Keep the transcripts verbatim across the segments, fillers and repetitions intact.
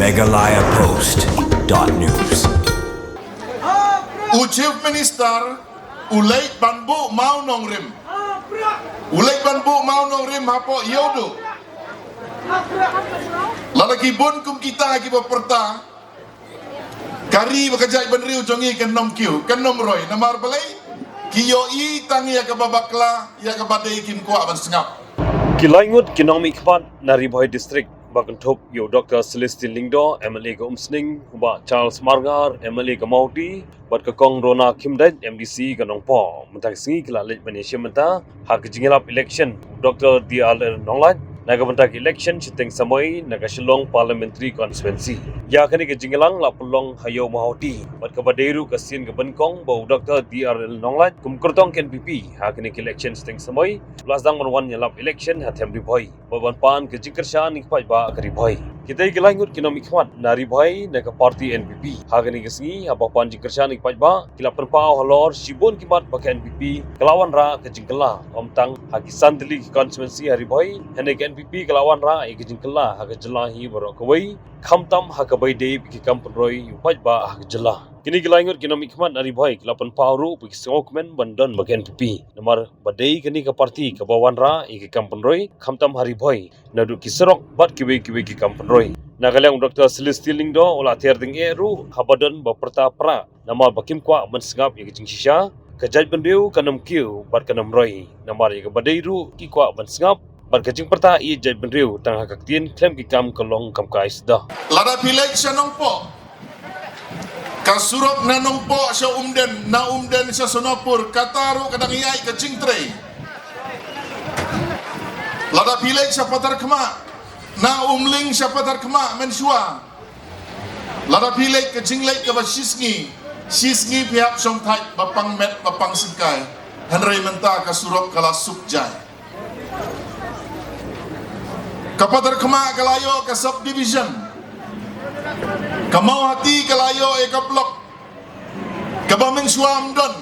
Meghalaya Post dot news. U Chief Minister u leit ban buh mawnongrim. U leit ban buh mawnongrim hapoh Ïewduh. Lada ki bun kum kita kiba pyrta, ka ri bad ka jaitbynriew jong ngi kan nym kiew, kan nym roi. Namar balei? Ki ïohi tang ïa kaba bakla, ïa kaba dei, kim kwah ban sngap. Ki lai ngut ki nongmihkhmat na Ri Bhoi District ba kynthup ïa u Doctor Celestine Lyngdoh, M L A ka Umsning, u Bah Charles Marngar, M L A ka Mawhati, bad ka Kong Rona Khymdeit, M D C ka Nongpoh, mynta ka sngi ki la leit ban ïashim bynta ha ka jingïalap election u Doctor D R L Nonglait na ka bynta ka election shiteng samoi na ka Shillong Parliamentary Constituency. Ïa kane ka jingïalang la pynlong ha Ïew Mawhati, bad kaba dei ruh ka sien kaba nyngkong ba u Doctor D R L Nonglait kum kyrtong ka N P P ha kane ka election shiteng samoi u la sdang ban wan ïalap election ha Them Ri Bhoi, bad ban pan ka jingkyrshan ïa ki paidbah ka Ri Bhoi. Kita ki lai ngut ki nongmihkhmat na Ri Bhoi na ka party N P P ha kane ka sngi, haba pan jingkyrshan ïa ki paidbah, ki la pynpaw halor shibun ki mat ba ka N P P ka la wanrah ka jingkylla, ym tang ha ki san tylli ki constituency ha Ri Bhoi, hynrei ka N P P ka la wanrah ïa ka jingkylla ha ka jylla hi baroh kawei, khamtam ha kaba ïadei bad ki kam pynroi ïa u paidbah ha ka jylla. Kine ki lai ngut ki nongmihkhmat na Ri Bhoi ki la pynpaw ruh ba ki sngewkmen ban don bad ka N P P, namar ba dei kane ka party kaba wanrah ïa ki kam pynroi, khamtam ha Ri Bhoi, naduh ki surok bad kiwei kiwei ki kam pynroi. Na ka liang u Doctor Celestine Lyngdoh u la tiar tyngeh ruh haba don ba pyrta pra, namar ba kim kwah ban sngap ïa ka jingshisha, ka jaitbynriew kan nym kiew bad kan nym roi, namar ïa kaba dei ruh ki kwah ban sngap, bad ka jingpyrta ïeit jaitbynriew tang ha ka ktien khlem ki kam ka long kam kai sdang. Lada phi leit sha Nongpoh, ka surok na Nongpoh sha Umden, na Umden sha Sonapur, kata ruh ka dang ïaid ka jingtrei. Lada phi leit sha Patharkhmah, na Umling sha Patharkhmah mynshuwa, lada phi leit ka jingleit kaba shisngi, shisngi phi hap shongthait ba pang met ba pang syngkai. Hynrei mynta ka surok ka la suk jai. Ka Patharkhmah ka la ïoh ka subdivision. Ka Mawhati ka la ïoh ïa ka block. Kaba mynshuwa ym don.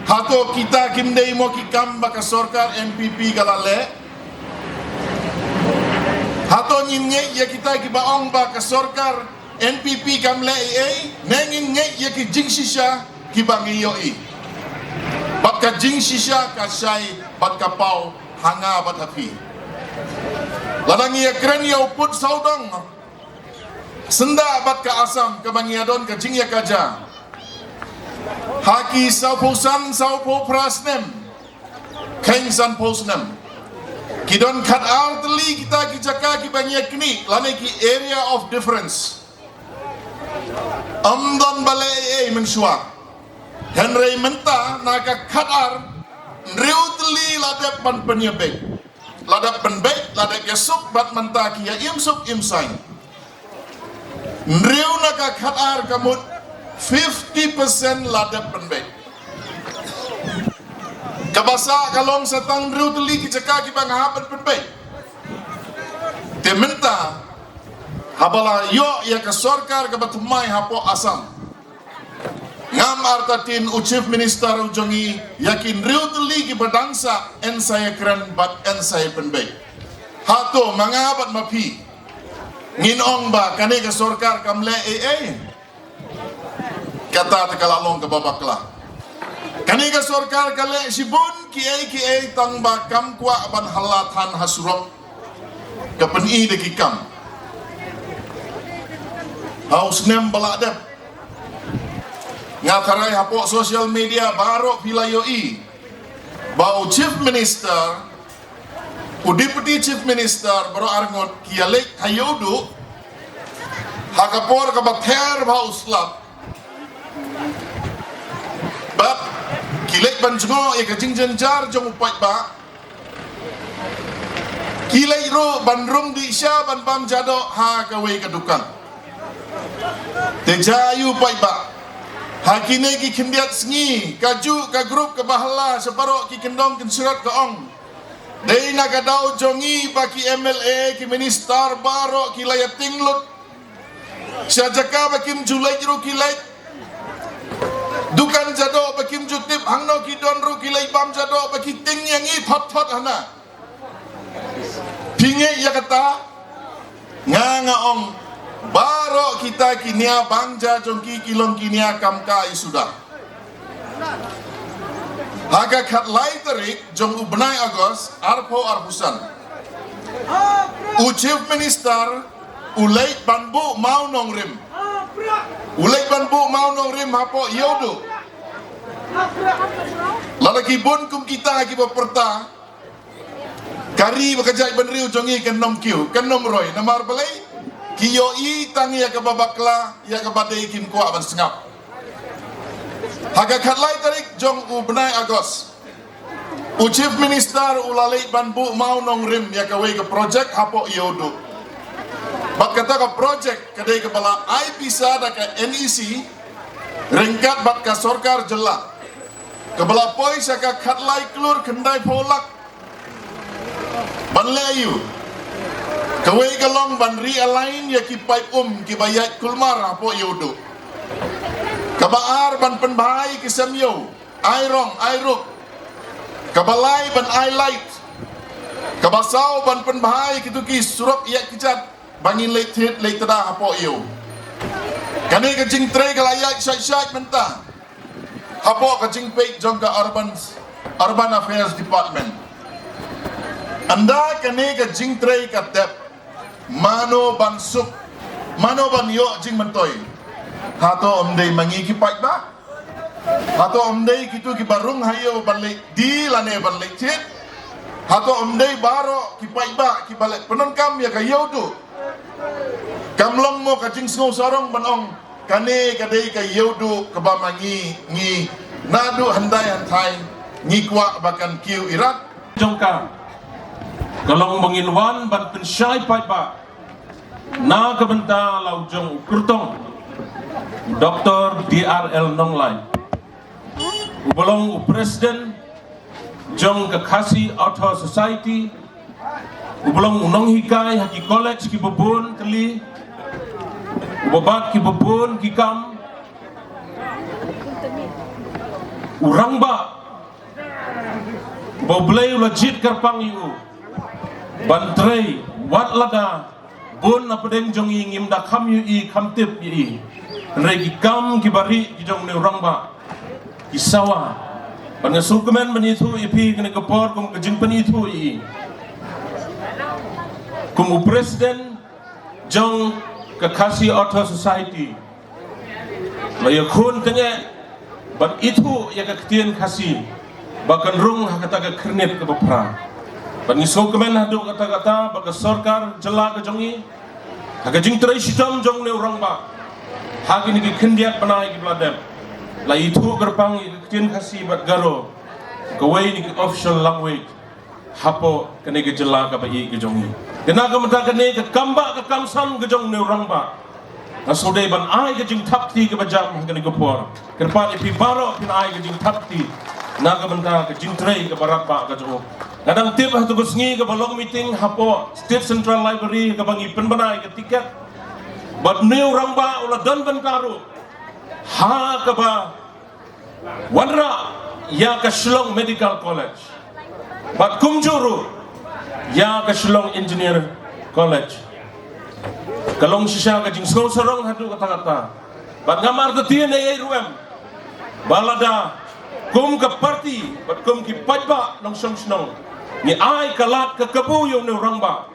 Hato kita kim dei mo ki kam ba ka sorkar N P P ka la leh? Hato ngin ngeit ïa kita kiba ong ba ka sorkar N P P kam leh ei ei, ne ngin ngeit ïa ki jingshisha kiba ngi ïohi? Bad ka jingshisha ka shai bad ka paw ha nga bad ha phi. Lada ngi ïakren ïa u pud sawdong, syndah bad ka Assam kaba ngi ïadon ka jingïakajia ha ki sawphew san, sawphew phra snem, kheiñ sanphew snem, ki don khatar tylli kita ki jaka kiba ngi ïaknieh lane ki area of difference. Ym don ba leh ei ei mynshuwa. Hynrei mynta na ka khatar, hynriew tylli la dep ban pynïabeit. La dep pynbeit, la dep ïasuk, bad mynta ki ïa im suk im saiñ. Hynriew na ka khatar ka mut fifty percent la dep pynbeit. Kaba sah ka long sa tang hynriew tylli ki jaka kiba nga hap ban pynbeit. Te mynta haba la ïoh ïa ka sorkar kaba thymmai hapoh Assam, ngam artatien u Chief Minister u jong ngi ïa ki hynriew tylli kiba dang sah yn sa ïakren bad yn sa ïapynbeit. Hato ma nga bad ma phi ngin ong ba kane ka sorkar kam leh ei ei? Kata te ka la long kaba bakla. Kane ka sorkar ka leh shibun kiei kiei tang ba kam kwah ban hala than ha surok. Ka pyni da ki kam. Ha u snem ba la dep, nga tharai hapoh social media baroh phi la ïohi ba u Chief Minister, u Deputy Chief Minister, baroh arngut ki ïaleit ha Ïewduh ha ka por kaba ther bha u slap. Bad ki leit ban jngoh ïa ka jingjynjar jong u paidbah. Ki leit ruh ban rung dih sha ban bam jadoh ha kawei ka dukan. Te jia ïa u paidbah, ha kine ki khyndiat sngi, kajuh ka group kaba hala sha baroh ki kyndong kynshrot ka ong, dei na ka daw jong ngi ba ki M L A, ki minister baroh ki la ïating lut. Sha jaka ba kim ju leit ruh ki leit. Dukan jadoh ba kim ju tip hangno ki don ruh ki leit bam jadoh, ba ki ting ïa ngi thot thot hana. Phi ngeit ïa kata? Nga, nga ong, Baroh kita ki nia bang ja jong ki ki long ki nia kam ka i suda. Ha ka khatlai tarik jong u bnai August arphew arphew san, u Chief Minister u leit ban buh mawnongrim. U leit ban buh mawnongrim hapoh Ïewduh. Lada ki bun kum kita kiba pyrta, ka ri bad ka jaitbynriew jong ngi kan nym kiew, kan nym roi. Namar balei? Ki ïohi tang ïa kaba bakla, ïa kaba dei, kim kwah ban sngap. Ha ka khatlai tarik jong u bnai August, u Chief Minister u la leit ban buh mawnongrim ïa kawei ka projek hapoh Ïewduh. Bad kata ka projek ka dei kaba la ai pisa da ka NEC ryngkat bad ka sorkar jylla, kaba la poi sha ka khatlai klur khyndaiphew lak. Ban leh aïu? Kawei ka long ban realign ïa ki paip um kiba ïaid kulmar hapoh Ïewduh. Kaba ar, ban pynbha ïa ki sem ïew, ai rong, ai ruk. Kaba lai, ban ai light. Kaba saw, ban pynbha ïa kito ki surok ïaid kjat ba ngin leit thied leit tda hapoh ïew. Kane ka jingtrei ka la ïaid shait shait mynta hapoh ka jingpeit jong ka Urban, Urban Affairs Department. Ynda kane ka jingtrei ka dep, mano ban suk, mano ban ïoh jingmyntoi? Hato ym dei ma ngi ki paidbah? Hato ym dei kito kiba rung ha ïew ban leit die lane ban leit thied? Hato ym dei baroh ki paidbah kiba leit pyndonkam ïa ka Ïewduh? Kam long mo ka jingsngew sarong ban ong, kane ka dei ka Ïewduh kaba ma ngi, ngi naduh hyndai hynthai ngi kwah ba kan kiew irat? Jong ka, ka long ba ngin wan ban pynshai paidbah na ka bynta la u jong u kyrtong, Doctor D R L Nonglait, uba long u President jong ka Khasi Author Society, uba long u nonghikai ha ki college kiba bun tylli, uba bat kiba bun ki kam, u rangbah ba U Blei u la jied kyrpang ïa u ban trei, wat lada bun na pdeng jong ngi ngim da kham ïohi, kham tip ïa i. Hynrei ki kam kiba rieh ki jong une u rangbah ki sawa. Bad nga sngewkmen ban ïathuh ïa phi kane ka por kum ka jingpynïathuh ïa i kum u President jong ka Khasi Author Society. La ïakhun tyngeh ban ithuh ïa ka ktien Khasi ba kan rung ha kata ka khyrnit kaba phra. Bad ngi sngewkmen haduh katta katta ba ka sorkar jylla ka jong ngi, ha ka jingtrei shitom jong une u rangbah, ha kine ki khyndiat bnai kiba la dep, la ithuh kyrpang ïa ka ktien Khasi bad Garo, kawei na ki official language hapoh kane ka jylla kaba ïeit ka jong ngi. Te na ka bynta kane ka kambah ka kamsan ka jong une u rangbah, nga sngewdei ban ai ka jingthap kti kaba jam ha kane ka por. Kyrpad ïa phi baroh phin ai ka jingthap kti na ka bynta ka jingtrei kaba radbah ka jong u. Nga dang tip ha tu ka sngi kaba long meeting hapoh State Central Library kaba ngi pynbna ïa ka tiket. Bad une u rangbah u la don bynta ruh ha kaba wanrah ïa ka Shillong Medical College, bad kumjuh ruh ïa ka Shillong Engineer College. Ka long shisha ka jingsngew sarong haduh katta katta. Bad ngam artatien ei ei ruh em ba lada kum ka party bad kum ki paidbah nongshong shnong ngi ai ka lad ka kabu ïa une u rangbah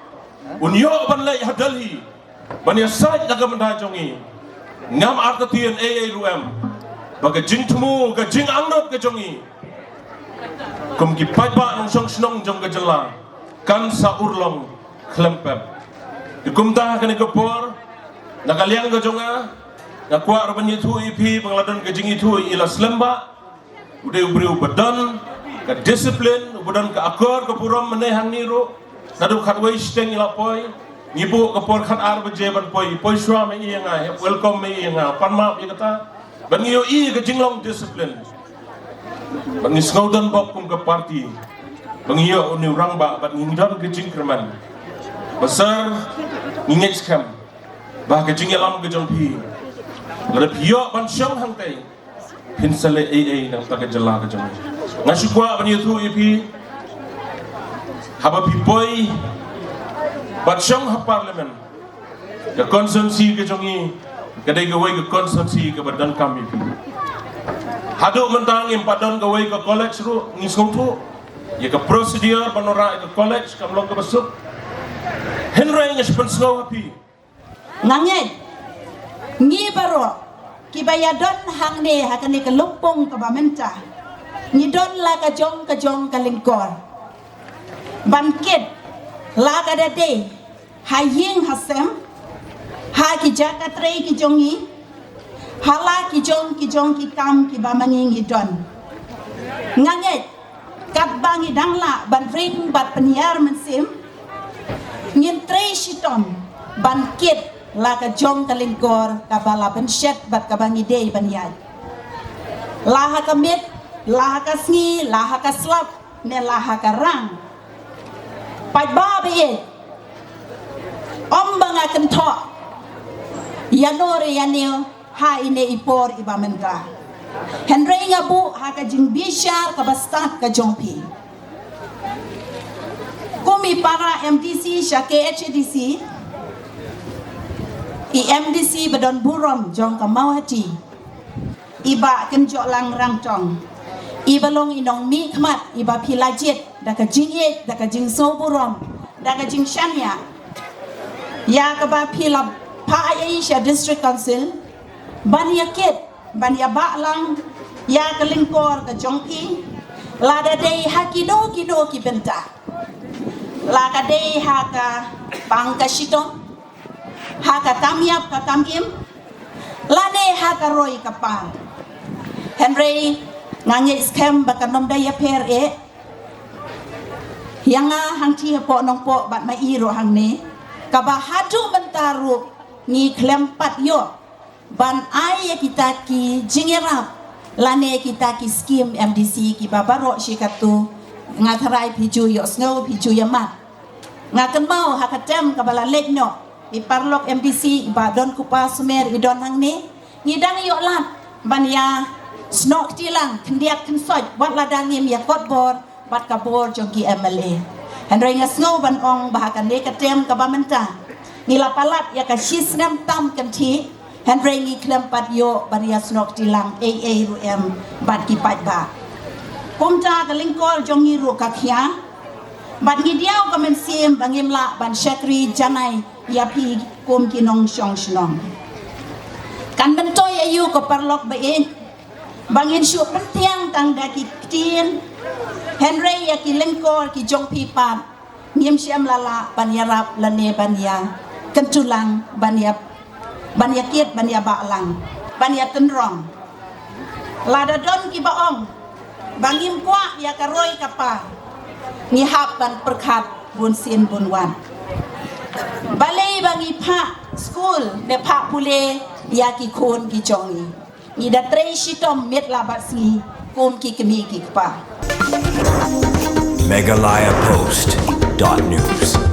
un ïoh ban leit ha Delhi ban ïasaid na ka bynta jong ngi, ngam artatien ei ei ruh em ba ka jingthmu, ka jingangnud ka jong ngi kum ki paidbah nongshong shnong jong ka jylla kan sa urlong khlem pep. Te kumta ha kane ka por, na ka liang ka jong nga, nga kwah ruh ban ïathuh ïa phi ba nga la don ka jingithuh ïa i la slem bah. U dei u briew uba don ka discipline, uba don ka akor ka burom. Mynne hangne ruh naduh khatwei shiteng i la poi. Ngi buh ka por khatar baje ban poi, i poi shuwa ma i ïa nga, hep welcome ma i ïa nga, pan map ïa kata. Bad ngi ïohi ka jinglong discipline. Bad ngi sngew don bok kum ka party ba ngi ïoh une u rangbah bad ngi don ka jingkyrmen. Ba sir, ngi ngeit skhem ba ka jingïalam ka jong phi, lada phi ïoh ban shong hangtei, phin sa leh ei ei na ka bynta ka jylla ka jong ngi. Nga shu kwah ban ïathuh ïa phi, haba phi poi bad shong ha Parliament, Ka constituency ka jong ngi ka dei kawei ka constituency kaba donkam ïa phi. Haduh mynta ngim pat don kawei ka college ruh, ngi sngewthuh ïa ka procedure ban wanrah ïa ka college kam long kaba suk. Hynrei nga shu pynsngew ha phi. Nga ngeit ngi baroh kiba ïadon hangne ha kane ka lympung kaba mynta, ngi don la ka jong ka jong ka lyngkor ban kit, la ka da dei ha ïing ha sem, ha ki jaka trei ki jong ngi, ha la ki jong ki jong ki kam kiba ma ngi ngi don. Nga ngeit katba ngi dang lah ban ring bad pynïar mynsiem, ngin trei shitom ban kit la ka jong ka lyngkor kaba la pynshet bad kaba ngi dei ban ïaid. La ha ka miet, la ha ka sngi, la ha ka slap, ne la ha ka rang. Paidbah ba ïeit, ym ba nga kynthoh ïa no re ïa ne ha ine i por iba mynta. Hynrei nga buh ha ka jingbishar kaba stad ka jong phi. Kum i para M D C sha K H A D C, i M D C ba don burom jong ka Mawhati, i Bah Kynjohlang Rangtong, iba long i nongmihkhmat iba phi la jied da ka jingïeit, da ka jingsngewburom, da ka jingshaniah ïa kaba phi la phah ïa i sha District Council ban ïa kit, ban ïa bah lang ïa ka lyngkor ka jong phi, la da dei ha kino kino ki bynta, la ka dei ha ka pang ka shitom, ha ka kam ïap ka kam im, lane ha ka roi ka par. Hynrei nga ngeit skhem ba kan ym da ïapher eh ïa nga hangtei hapoh Nongpoh bad ma i ruh hangne, kaba haduh mynta ruh ngi khlem pat ïoh ban ai ïa kita ki jingïarap lane kita ki skim M D C kiba baroh shi katto. Nga tharai phi ju ïohsngew, phi ju ïa mad. Nga kynmaw ha ka term kaba la leit noh, i paralok M D C i Bah Donkupar Sumer i don hangne, ngi dang ïoh lad ban ïa snoh kti lang khyndiat khynsoit wat la dang ngim ïa kot bor bad ka bor jong ki M L A. Hynrei nga sngew ban ong ba ha kane ka term kaba mynta ngi la palat ïa ka shisnem tam kynthih, hynrei ngi khlem pat ïoh ban ïa snoh kti lang ei ei ruh em bad ki paidbah. Kumta ka lyngkor jong ngi ruh ka khia, bad ngi diaw ka mynsiem ba ngim lah ban shakri janai ïa phi kum ki nongshong shnong. Kan myntoi aïu ko paralok ba ïeit, ba ngin shu pyntiang tang da ki ktien, hynrei ïa ki lyngkor ki jong phi pat ngim shym la lah ban ïarap lane ban ïa kyntu lang, ban ïa, ban ïa kit, ban ïa bah lang, ban ïa tynrong. Lada don kiba ong ba ngim kwah ïa ka roi ka par, ngi hap ban pyrkhat bun sien bun wat. Balei ba ngi phah skul ne phah pule ïa ki khun ki jong ngi? Ngi da trei shitom miet la bad sngi kum ki kmie ki kpa. Meghalaya Post dot news.